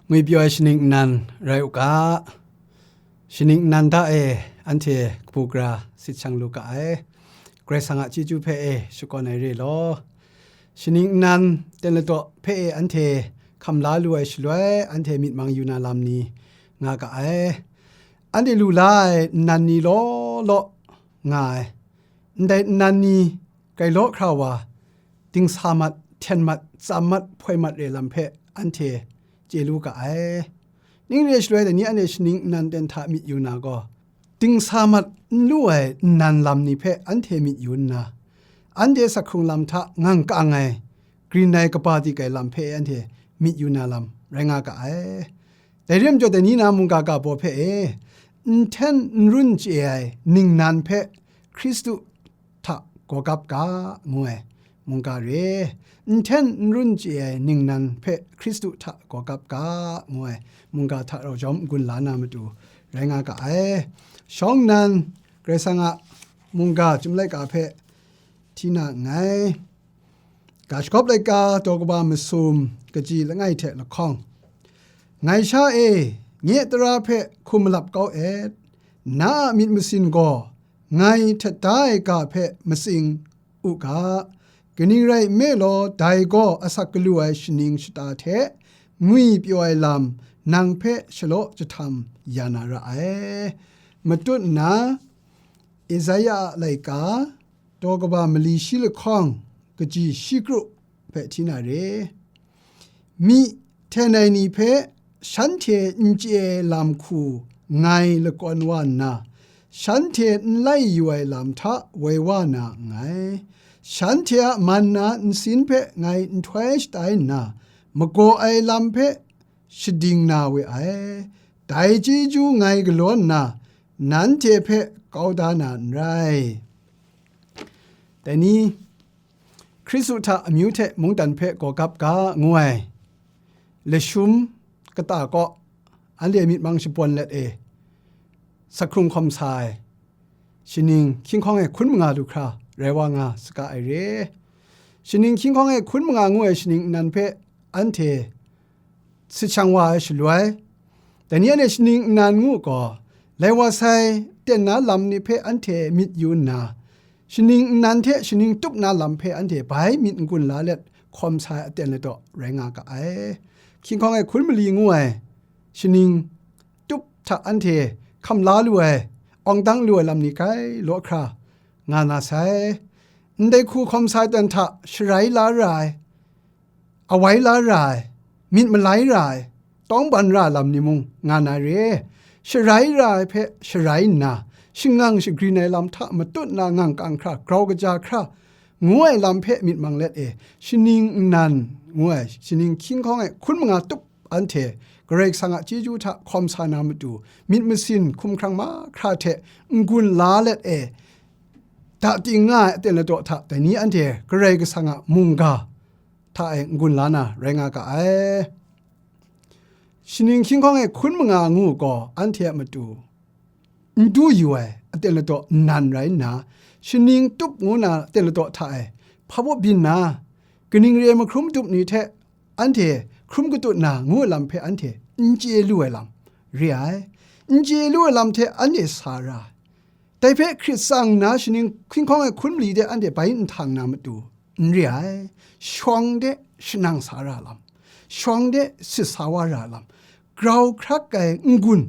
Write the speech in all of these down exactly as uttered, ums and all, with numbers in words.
Ngwi pyaw ai shaning nnan rai u ga, shaning nnan hta e anhte kabu gara sit shang lu ga ai. Karai Kasang a chyeju hpe e shakawn ai re law, shaning nnan ten ladaw hpe e anhte hkam la lu ai shaloi, anhte myit mang yu na lam ni nga ga ai. Anhte lu la ai nnan ni law law nga ai. Ndai nnan ni grai law hkra wa, dingsa mat, hten mat, tsam mat, hpoi mat re lam hpe anhte chye lu ga ai. Ning re ai shaloi dai ni anhte shaning nnan ten hta myit yu na gaw, dingsa mat n lu ai nnan lam ni hpe anhte myit yu nna, anhte sakhkrung lam hta ngang kang ai, grin ai kaba dik ai lam hpe anhte myit yu na lam rai nga ga ai. Dai re majaw, dai ni na mungga ga baw hpe e, n hten n run chye ai ningnan hpe Hkristu hta gawgap ga, ngu ai mungga re. N hten n run chye ai ningnan hpe Hkristu hta gawgap ga, ngu ai mungga hta rau jawm n-gun la na matu rai nga ga ai. Shawng nnan Karai Kasang a mungga chyum laika hpe hti na nngai. Ga Shagawp laika daw kaba masum kaji langai hte lahkawng. Ngai sha e, nye tara hpe hkum malap kau et, na a myit masin gaw ngai htet da ai ga hpe matsing u ga, kaning rai nme law, dai gaw asak galu ai shaning shata hte ngwi pyaw ai lam nang hpe shalaw jahtam ya na ra ai. Matut nna, Esaia a laika, daw kaba mali shi lahkawng, kaji shi kru hpe hti na re. Myi hten ai ni hpe shanhte n chye ai lam hku ngai lakawn wa nna, shanhte n lai yu ai lam hta woi wa na nngai. Shanhte a man na nsin hpe ngai nhtoi shatai nna, magaw ai lam hpe shading na we ai. Dai chyeju ngai galaw nna, nanhte hpe kau da na n rai. Dai ni, Hkristu hta amyu hte mungdan hpe gawgap ga ngu ai lashum kata kaw, anhte myit mang shapawn let e, sakhkrung hkawm sa ai, shaning hkying hkawng e hkun manga du hkra rai wa nga saga ai re. Shaning hkying hkawng e hkun manga ngu ai shaning nnan hpe anhte sit shang wa ai shaloi, dai ni anhte shaning nnan ngu gaw, lai wa sai ten na lam ni hpe anhte myit yu nna, shaning nnan hte shaning tup na lam hpe anhte bai myit n-gun la let hkawm sa ai aten ladaw rai nga ga ai. Hkying hkawng e hkun mali ngu ai shaning tup hta anhte hkam la lu ai, awng dang lu ai lam ni grai law hkra nga na sai. Ndai hku hkawm sa ai ten hta sharai la ra ai, awai la ra ai, myit malai ra ai, tawng ban ra lam ni mung nga na re. Sharai ra ai hpe sharai nna, shangang shagrin ai lam hta matut na ngang kang hkra, grau kaja hkra, ngu ai lam hpe myit mang let e, shaning nnan ngu ai shaning hkying hkawng e hkun manga tup anhte Karai Kasang a chyeju hta hkawm sa na matu, myit masin hkumhkrang mahkra hte n-gun la let e, da ting nga ai aten ladaw hta dai ni anhte Karai Kasang a mungga hta e n-gun la na rai nga ga ai. Shaning hkying hkawng e hkun manga ngu gaw anhte a matu n du yu ai aten ladaw nnan rai nna, shaning tup ngu na aten ladaw hta e hpa baw byin na, kaning re ai mahkrum tup ni hte anhte hkrum katut na ngu ai lam hpe anhte n chye lu ai lam re ai. N chye lu ai lam hte anhte sa ra ai. Dai hpe hkrit tsang nna shaning hkying hkawng ai hkun mali de anhte bai nhtang na matu n re ai. Shawng de shanang sa ra lam, shawng de sit sa wa ra lam, grau hkrak ai n-gun,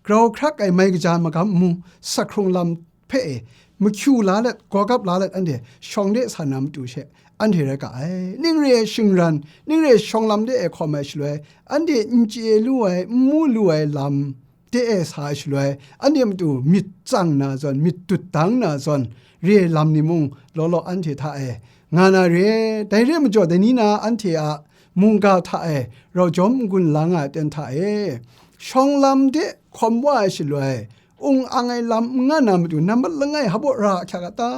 grau hkrak ai mai kaja magam nmu, sakhkrung lam hpe e mahkyu la let, gawgap la let anhte shawng de sa na matu she anhte rai ga ai. Ning re ai shingran, ning re ai shawng lam de e hkawm ai shaloi, anhte n chye lu ai, n mu lu ai lam de e sa ai shaloi, anhte matu myit tsang na zawn, myit dut dang na zawn, re ai lam ni mung law law anhte hta e nga na re. Dai re majaw, dai ni na anhte a mungga hta e rau jawm n-gun la nga ai ten hta e, shawng lam de hkawm wa ai shaloi, ung ang ai lam n nga na matu, nambat langai hpa baw ra ahkyak a ta?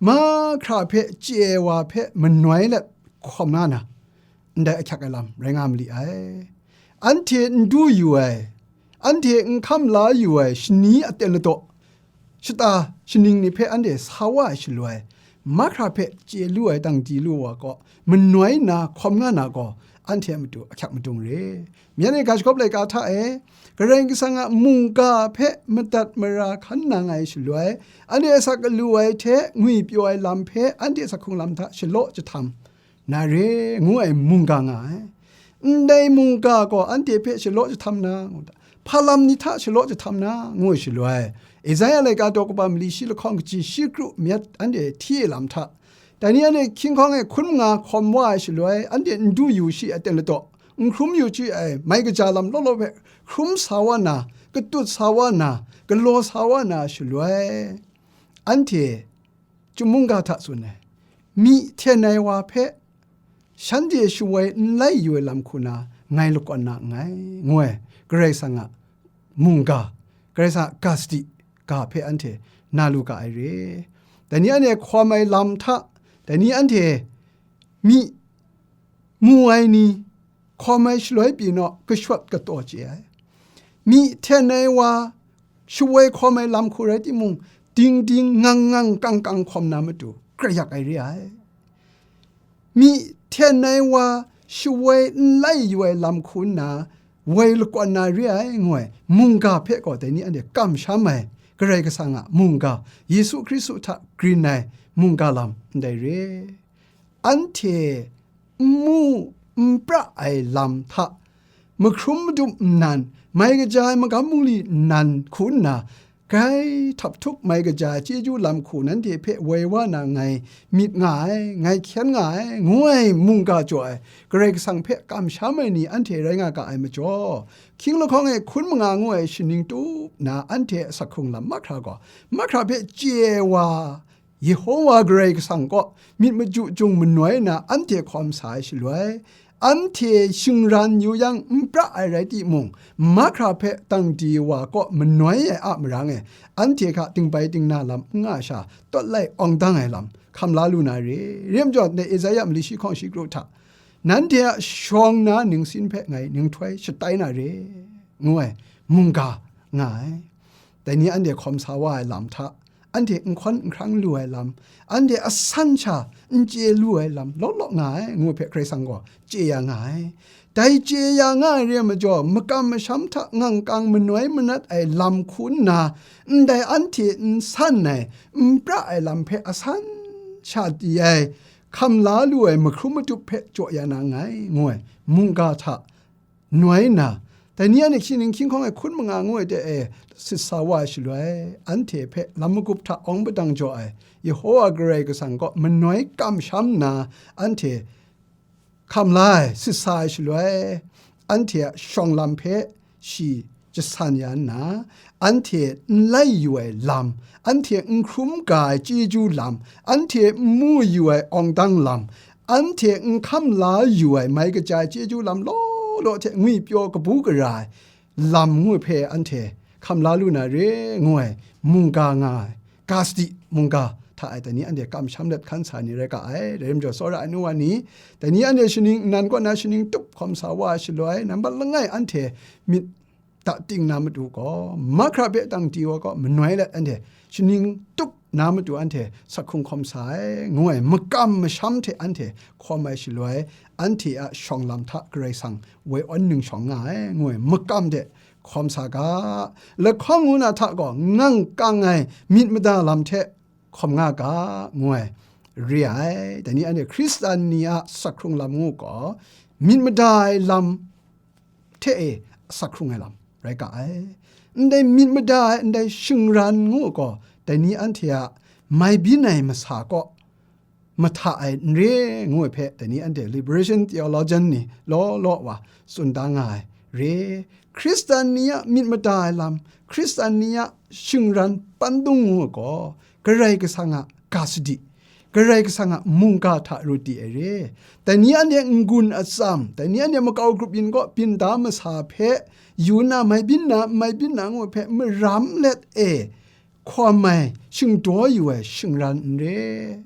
Mahkra hpe chye ai wa hpe manoi let hkawm nga na, ndai ahkyak ai lam rai nga ma li ai. Anhte n du yu ai, anhte n hkam la yu ai shani aten ladaw, shata shaning ni hpe anhte sa wa ai shaloi, mahkra hpe chye lu ai dang di lu wa kaw, manoi nna hkawm nga na gaw, anhte a matu ahkyak madung re. Myen e ga shagawp laika hta e, Karai Kasang a mungga hpe madat mara hkan nang ai shaloi, anhte asak alu ai hte ngwipyaw ai lam hpe anhte asak hkrung lam hta shalaw jahtam na re, ngu ai mungga nga ai. Ndai mungga gaw anhte hpe shalaw jahtam na, ngu ta, hpa lam ni hta shalaw jahtam na, ngu ai shaloi, Isaya laika daw kaba mali shi lahkawng kaji shi kru myat anhte hti ai lam hta, dai ni anhte hkying hkawng e hkun manga hkawm wa ai shaloi, anhte n du yu shi aten ladaw, n hkrum yu shi ai mai kaja lam law law hpe hkrum sa wa na, katut sa wa na, galaw sa wa na shaloi, anhte chyum mungga hta tsun ai, myi hten ai wa hpe shanhte shawoi n lai yu ai lam hku na ngai lakawn na nngai, ngu ai Karai Kasang a mungga, Karai Kasang a ga sadi ga hpe anhte na lu ga ai re. Dai ni anhte hkawm ai lam hta, dai ni anhte myi mu ai ni, hkawm ai shaloi pyi naw kashawt kataw chye ai. Myi hten ai wa, shawoi hkawm ai lam hku rai timung, ding ding ngang ngang kang kang hkawm na matu, kra yak ai re ai. Myi hten ai wa, shawoi n lai yu ai lam hku nna, woi lakawn na re ai, ngu ai mungga hpe gaw dai ni anhte kamsham ai, Karai Kasang a mungga, Yesu Hkristu hta grin ai mungga lam ndai re. Anhte n mu n pra ai lam hta, mahkrum madup nnan, mai kaja ai magam bungli nnan hku nna, grai htap htuk mai kaja ai chyeju lam hku nanhte hpe woi wa na ngai myit nga ai, ngai hkyen nga ai, ngu ai mungga jaw ai Karai Kasang hpe kamsham ai ni anhte rai nga ga ai majaw, hkying lahkawng e hkun manga ngu ai shaning tup na anhte asak hkrung lam mahkra gaw, mahkra hpe chye ai wa, Yehowa Karai Kasang kaw myit machyu jung manoi na anhte hkawm sa ai shaloi, anhte shingran yu yang n pra ai rai timung, mahkra hpe dang di wa kaw manoi ai a marang e, anhte hka dingbai dingna lam n nga sha, tawt lai awng dang ai lam hkam la lu na re. Rem jaw, ndai Isaya mali shi hkawng shi kru hta, nanhte a shawng na ningsin hpe ngai ninghtoi shatai na re, ngu ai mungga nga ai. Dai ni anhte hkawm sa wa ai lam hta, anhte n hkawn n hkrang lu ai lam, anhte asan sha n chye lu ai lam law law nga ai, ngu hpe Karai Kasang gaw chye ya nga ai. Dai chye ya nga ai re ai majaw, makam masham hta ngangkang manoi manat ai lam hku nna, ndai anhte n san ai, n pra ai lam hpe asan sha di ai, hkam la lu ai mahkrum matup hpe jaw ya na nngai, ngu ai mungga hta noi nna, dai ni anhte hkying ning hkying hkawng e hkun manga ngu ai de e, sit sa wa ai shaloi, anhte hpe lam magup hta awng padang jaw ai Yehowa Karai Kasang kaw manoi kamsham nna, anhte hkam la ai, sit sa ai shaloi, anhte a shawng lam hpe shi jasan ya nna, anhte n lai yu ai lam, anhte n hkrum ga ai chyeju lam, anhte n mu yu ai awng dang lam, anhte n hkam la yu ai mai kaja ai chyeju lam law law hte ngwipyaw kabu gara ai lam ngu hpe anhte hkam la lu na re, ngu ai mungga nga ai, ga sadi mungga hta e dai ni anhte kamsham let hkan sa ai ni rai ga ai. Dai rai majaw, tsawra ai nu wa ni, dai ni anhte shaning nnan kaw na shaning tup hkawm sa wa ai shaloi, nambat langai anhte myit da ting na matu gaw, mahkra hpe dang di wa gaw, manoi let anhte shaning tup na matu anhte sak hkrung hkawm sa ai, ngu ai makam masham hte anhte hkawm ai shaloi, anhte a shawng lam hta Karai Kasang woi awn ning shawng nga ai, ngu ai makam de hkawm sa ga. Lahkawng ngu na hta gaw, ngang kang ai myit mada lam hte hkawm nga ga, ngu ai re ai. Dai ni anhte Hkristan ni a sak hkrung lam ngu gaw, myit mada ai lam hte e asak hkrung ai lam rai ga ai. Ndai myit mada ai, ndai shingran ngu gaw, dai ni anhte a mai byin ai masa kaw mahta ai n re, ngu ai hpe, dai ni anhte liberation theologian ni law law wa tsun da nga ai re. Hkristan ni a myit mada ai lam, Hkristan ni a shingran pandung ngu ai gaw, Karai Kasang a ga sadi, Karai Kasang a mungga hta ru di ai re. Dai ni anhte n-gun atsam, dai ni anhte makau grup yin kaw byin da masa hpe, yu na, mai byin na, mai byin na ngu ai hpe maram let e hkawm ai, shingdaw yu ai shingran n re.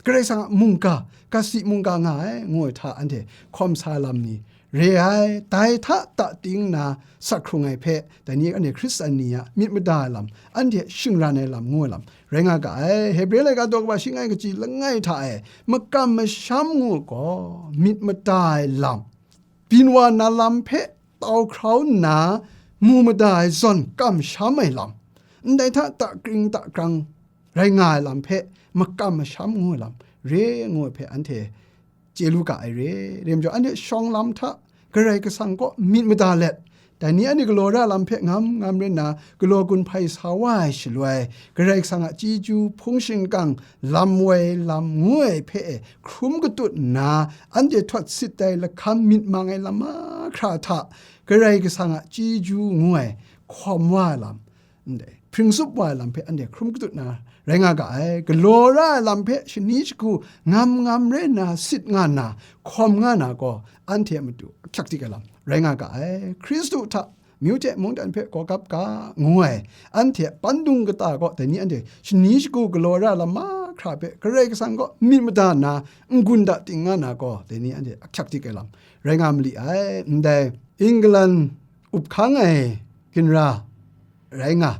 Karai Kasang a mungga, ga sadi mungga nga ai, ngu ai hta anhte hkawm sa lam ni re ai, dai hta ta ting na sak hkrung ai hpe, dai ni anhte Hkristan ni a myit mada ai lam, anhte shingran ai lam ngu ai lam rai nga ga ai. Hebre laika daw kaba shi langai kaji langai hta e makam masham ngu gaw, myit mada ai lam, byin wa na lam hpe tau hkrau nna, mu mada ai zawn kamsham ai lam, ndai hta takring takrang rai nga ai lam hpe makam masham ngu ai lam re ngu ai hpe anhte chye lu ga ai re. Re majaw, anhte shawng lam hta Karai Kasang kaw myit mada let, dai ni anhte galaw ra lam hpe ngam ngam rai nna, galaw gun hpai sa wa ai shaloi, Karai Kasang a chyeju hpung shingkang lam woi lam ngu ai hpe e hkrum katut nna, anhte htawt sit ai lahkam myit mang ai lam mahkra hta Karai Kasang a chyeju ngu ai hkawm wa ai lam, ndai hpring tsup wa ai lam hpe anhte hkrum katut na rai nga ga ai. Galaw ra ai lam hpe shani shagu ngam ngam rai nna sit nga na, hkawm nga na gaw, anhte a matu ahkyak dik ai lam rai nga ga ai. Hkristu hta amyu hte mungdan hpe gawgap ga ngu ai, anhte a pandung kata gaw, dai ni anhte shani shagu galaw ra ai lam mahkra hpe Karai Kasang kaw myit mada nna n-gun da ting nga na gaw, dai ni anhte ahkyak dik ai lam rai nga ma li ai. Ndai England up hkang ai ginra rai nga,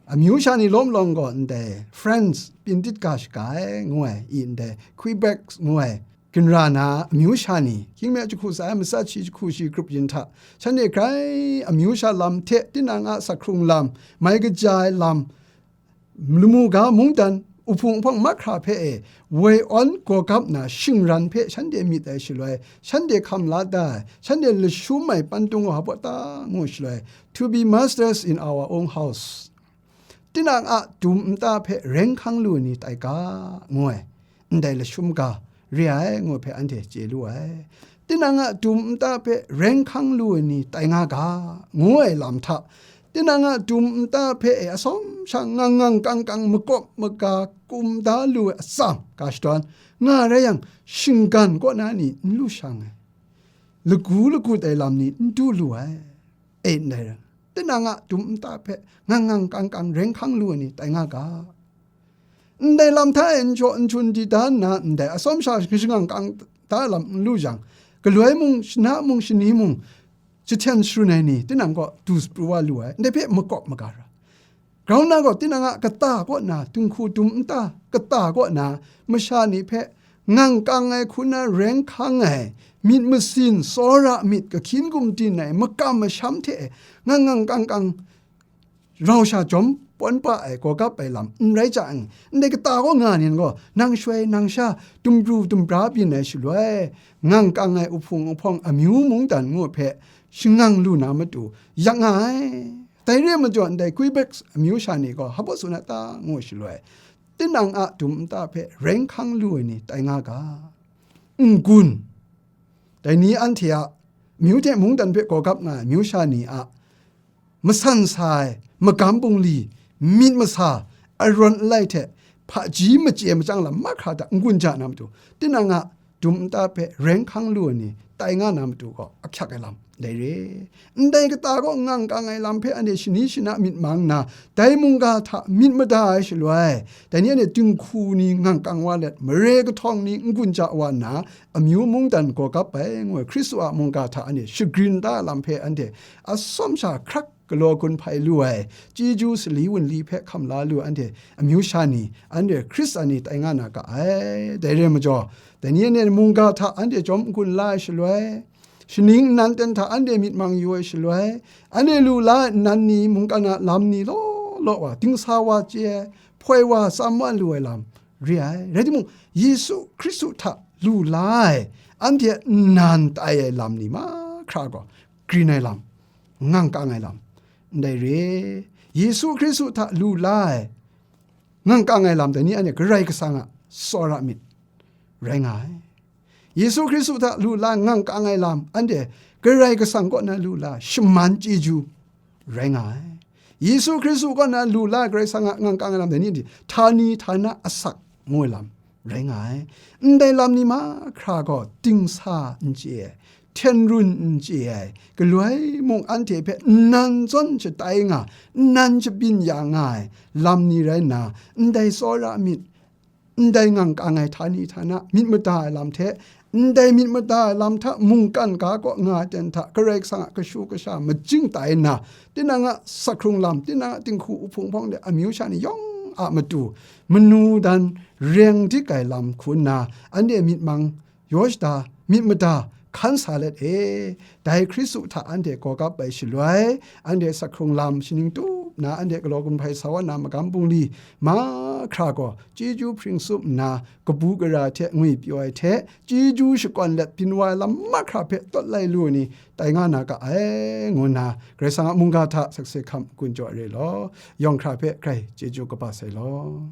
amyu sha ni lawm lawng gaw ndai France, Pyindit ga shaga ai ngu ai, i ndai Quebec ngu ai ginra na amyu sha ni, hkying mi jahku tsa ai matsat shi jahku shi grup yin hta, shanhte grai amyu sha lam hte tinang a sak hkrung lam, mai kaja ai lam, lamu ga mungdan, uhpung uhpawng mahkra hpe e woi awn gawgap na shingran hpe shanhte myit ai shaloi, shanhte hkam la da ai, shanhte lashum ai pandung wa hpaw ta ngu shaloi, to be masters in our own house, tinang a dum nta hpe reng hkang lu ai ni tai ga, ngu ai, ndai lashum ga re ai ngu hpe anhte chye lu ai. Tinang a dum nta hpe reng hkang lu ai ni tai nga ga, ngu ai lam hta, tinang a dum nta hpe e asawm sha ngang ngang kang kang makawp maga kum da lu ai atsam ga shadawn nga rai yang, shinggan kaw na ni n lu shang ai, lagu lagut ai lam ni n du lu ai. E ndai rai, tinang a dum nta hpe ngang ngang kang kang reng hkang lu ai ni tai nga ga. Ndai lam hta e n jaw n jun di da nna, ndai asawm sha shangang kang da lam n lu jang, galoi mung, shana mung, shani mung, jahten sharun ai ni tinang kaw du pru wa lu ai, ndai hpe makawp maga ra. Grau nna gaw, tinang a kata kaw na, dinghku dum nta kata kaw na, masha ni hpe ngang kang ai hku na reng hkang ai, myit masin, tsawra myit, kahkyin gumdin ai, makam masham hte ngang ngang kang kang, rau sha jawm pawn pa ai, gawgap ai lam n rai jang, ndai kata kaw nga ni gaw, nang shoi nang sha, dumpru dumpra byin ai shaloi, ngang kang ai uhpung uhpawng amyu mungdan ngu hpe shangang lu na matu yak nga ai. Dai re ai majaw, ndai Quebec amyu sha ni gaw hpa baw tsun a ta ngu shaloi, tinang a dum nta hpe reng hkang lu ai ni tai nga ga. N-gun, dai ni anhte a amyu hte mungdan hpe gawgap nga ai amyu sha ni a masan sa ai, magam bungli, myit masa, arawn alai hte hpaji machye machyang lam mahkra hta n-gun ja na matu, tinang a dum nta hpe reng hkang lu ai ni tai nga na matu gaw ahkyak ai lam dai re. Ndai kata gaw ngang kang ai lam hpe anhte shani shana myit mang nna, dai mungga hta myit mada ai shaloi, dai ni anhte dinghku ni ngang kang wa let, mare kahtawng ni n-gun ja wa nna, amyu mungdan gawgap ai ngu ai Hkristu a mungga hta anhte shagrin da ai lam hpe anhte atsawm sha hkrak galaw gun hpai lu ai, chyeju sali wunli hpe hkam la lu ai anhte amyu sha ni, anhte Hkristan ni tai nga na ga ai. Dai re ai majaw, dai ni anhte mungga hta anhte chyawm n-gun la ai shaloi, shaning nnan ten hta anhte myit mang yu ai shaloi, anhte lu la ai nnan ni mungkan a lam ni law law wa, dingsa wa chye ai, hpoi wa tsam wa lu ai lam re ai. Rai timung, Yesu Hkristu hta lu la ai, anhte nnan tai ai lam ni mahkra gaw, grin ai lam, ngang kang ai lam, ndai re. Yesu Hkristu hta lu la ai, ngang kang ai lam dai ni anhte Karai Kasang a tsawra myit rai nga ai. Yesu Hkristu hta lu la ngang kang ai lam, anhte Karai Kasang kaw na lu la shaman chyeju rai nga ai. Yesu Hkristu kaw na lu la Karai Kasang a ngang kang ai lam dai ni, htani htana asak ngu ai lam rai nga ai. Ndai lam ni mahkra gaw dingsa n chye ai, hten run n chye ai, galoi mung anhte hpe nnan zawn shatai nga, nnan shabyin ya nga ai lam ni rai nna, ndai tsawra myit, ndai ngang kang ai htani htana myit mada ai lam hte ndai myit mada ai lam hta mungkan ga kaw nga ai ten hta Karai Kasang a kashu kasha majing tai nna, tinang a sakhkrung lam, tinang a dinghku uhpung hpawng de amyu sha ni yawng a matu manu dan reng dik ai lam hku nna, anhte myit mang yaw shada, myit mada hkan sa let e. Dai Hkristu hta anhte gawgap ai shaloi, anhte sakhkrung lam shaning tup nna, anhte galaw gun hpai sa wa na magam bungli mahkra gaw chyeju hpring tsup nna, kabu gara hte ngwi pyaw ai hte, chyeju shakawn let byin wa ai lam mahkra hpe tawt lai lu ai ni tai nga na ga ai, ngu nna Karai Kasang a mungga hta sakse hkam gun jaw ai re law, yawng hkra hpe grai chyeju kaba sai law.